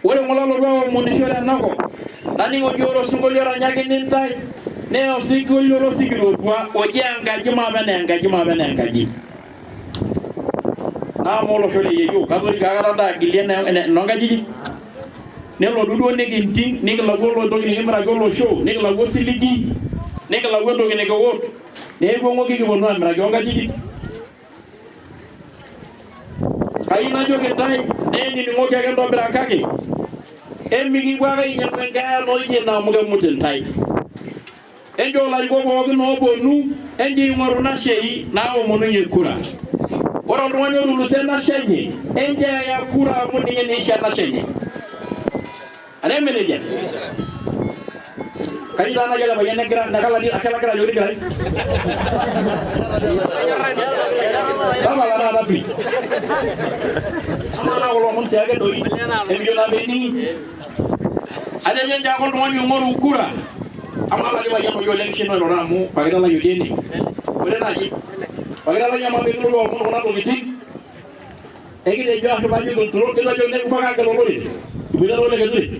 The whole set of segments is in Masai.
Ore ng'ole alotu aomonisho tenakop, naning oji ore osinkolio oranyakini intae naa osinkolio losikiria otua oji enkaji maape enaa enkaji maape enaa enkaji. Naa amaa olosho le yieyioo katoriko aikata ntae agilie enoo nkajijik? Nelo duo nikinting nikilau entoki nikimiraki olosho, nikilau osiligi, nikilau entoki nikiwut, neeku eng'oki kiponu amiraki onkajijik. Kayieu najoki intae neenining'oki ake ntobirakaki, emikipuo ake ainyang'u enkeeya noijo ina amu kemut intae. Enchoo ilarikok pookin ooponu, enchoo eing'oru nashei naaomonunye kura. Ore oltung'ani otuluso enashe enye, enchoo eya kura amu ninye naa eishoo enashe enye. Ene eme nejia? Kayieu taa naji ele payian negira nekalani akelagira ajoki tigirai. Tapala taata pii. Amaa naa kulo omon siake doi emijo naa peening'i. Atejo enchoo ake oltung'ani oing'oru kura. Amaa oladi payian oji ole Kishino oiroro amu pakita lai otii ene. Ore naaji pakita lai amaa peekilotu aomon kuna tokitin Ekitejo ashu pajoki olturur kitejo ajoki nekipuo ake agel olorere iboitare ole Keture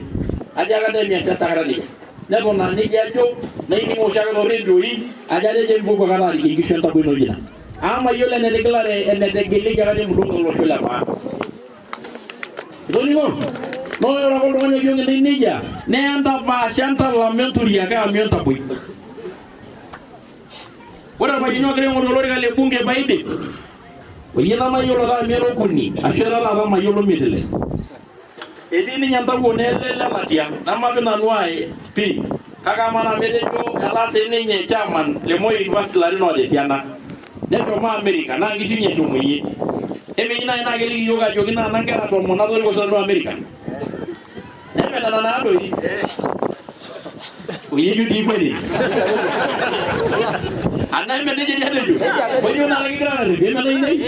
atiaka ntae miasiasa aikata nejia neton aa nejia ajo naining oshiake toorredioi ajo atejo emipuopuo aikata arikie inkishu entaboi naijo ina amu mayiolo enetigilare enetegelieki aikata emudong'o olosho le maa itoning'o naa ore ake oltung'ani ojoki intae nejia naa entapaasha entalam enturiake amu entaboi Ore irpayiani oogira aing'oru olorika le bunge paidip, oyie namayiolo taa amu era okuni ashu era taata mayiolo imiet ile. Etii ninye entawuo naa ele lelatia nemapi nanu ae pii kake amaa naa amu etejo etaa sii ninye chairman le Moi University ilarin oota esiana neshomo Amerika naa nkishu ninye eshomoyie. Emeji naaji naa keliki iyiook ajoki naana nkera tomon natoriko sinanu Amerika. Neme nena naa doi. Oyie ijo dii kweli. Anaa eme nejia dii atejo. Ojo naa kigira arrep eme lainei.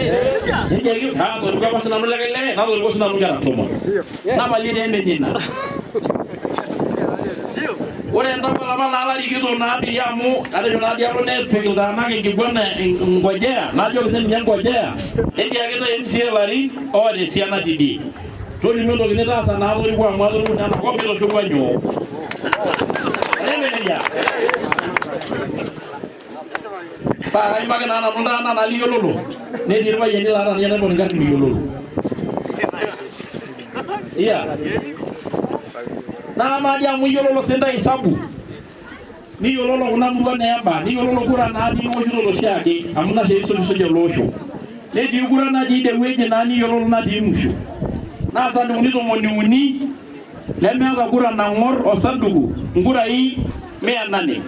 Nejia ake naatoriko apa sinanu likae lee natoriko sinanu nkera tomon. Napalie taa enenye ina. Ore entawuo apa naalarikito naa dii amu atejo naa dii alo nepik iltung'anak enkiguana ngojea najoki sininye ngojea etiaki tae MCA ilarin oota esiana tidie. Tolimu entoki nitaasa naa atorikuo amu atorikuo naa enakop nitoshorua nyoo. Neme nejia? Paa kaimaki naa nanu iltung'anak naa liyiololo. Netii irpayiani laata ninye naipot inkarn miyiololo. Iya. Naa amaa dii amu iyiololo sintae hisabu. Niyiololo kuna murua neeba, niyiololo kura natii niwoshitoto oshiake amu ina oshi isujusuj ele osho. Netii kura natii idie wueji naa niyiololo natii musho. Naa sandukuni tomoni uni lemeeta kura nang'or osanduku nkurai mia nane.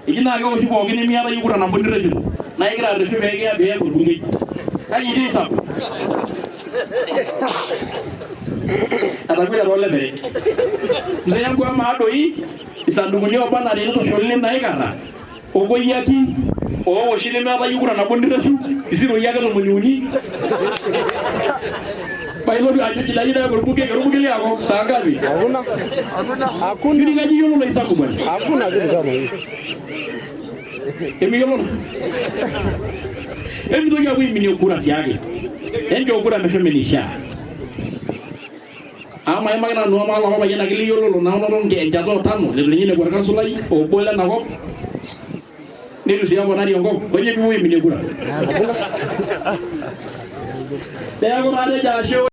Eji naa keoshi pookin nemiata iyie kura nabo nirreshito naa igira arreshu pee kiya pee iyaku orbungei. Kaji etii hisabu? Etakwete toolepere. Mzee yangu amaa doi Isandukuni ooba anaa tenitushuli naikarra okoyiaki oowoshi nemeeta iyie kura nabo nirreshu isiroi ake tomoni uni paa ilotu ajo ji nayieu naaku orbungei orbungei liakop saa ngapi? Hakuna. Hakuna. Yuni kaji iyiololo hisabu bwana? Hakuna kitu kama hiyo. Emiyiololo. Emitoki aapuo aiminie kura siake. Enchoo kura meshomo eneishiaa. Amu maimaki nanu amu olapa payian ake liyiololo naa onoto enchata o tano leitu ninye inepu orkansulai obo lena kop neitu sii eponari enkop kainyoo piipuo aiminie kura? Neeku taa atejo ashe.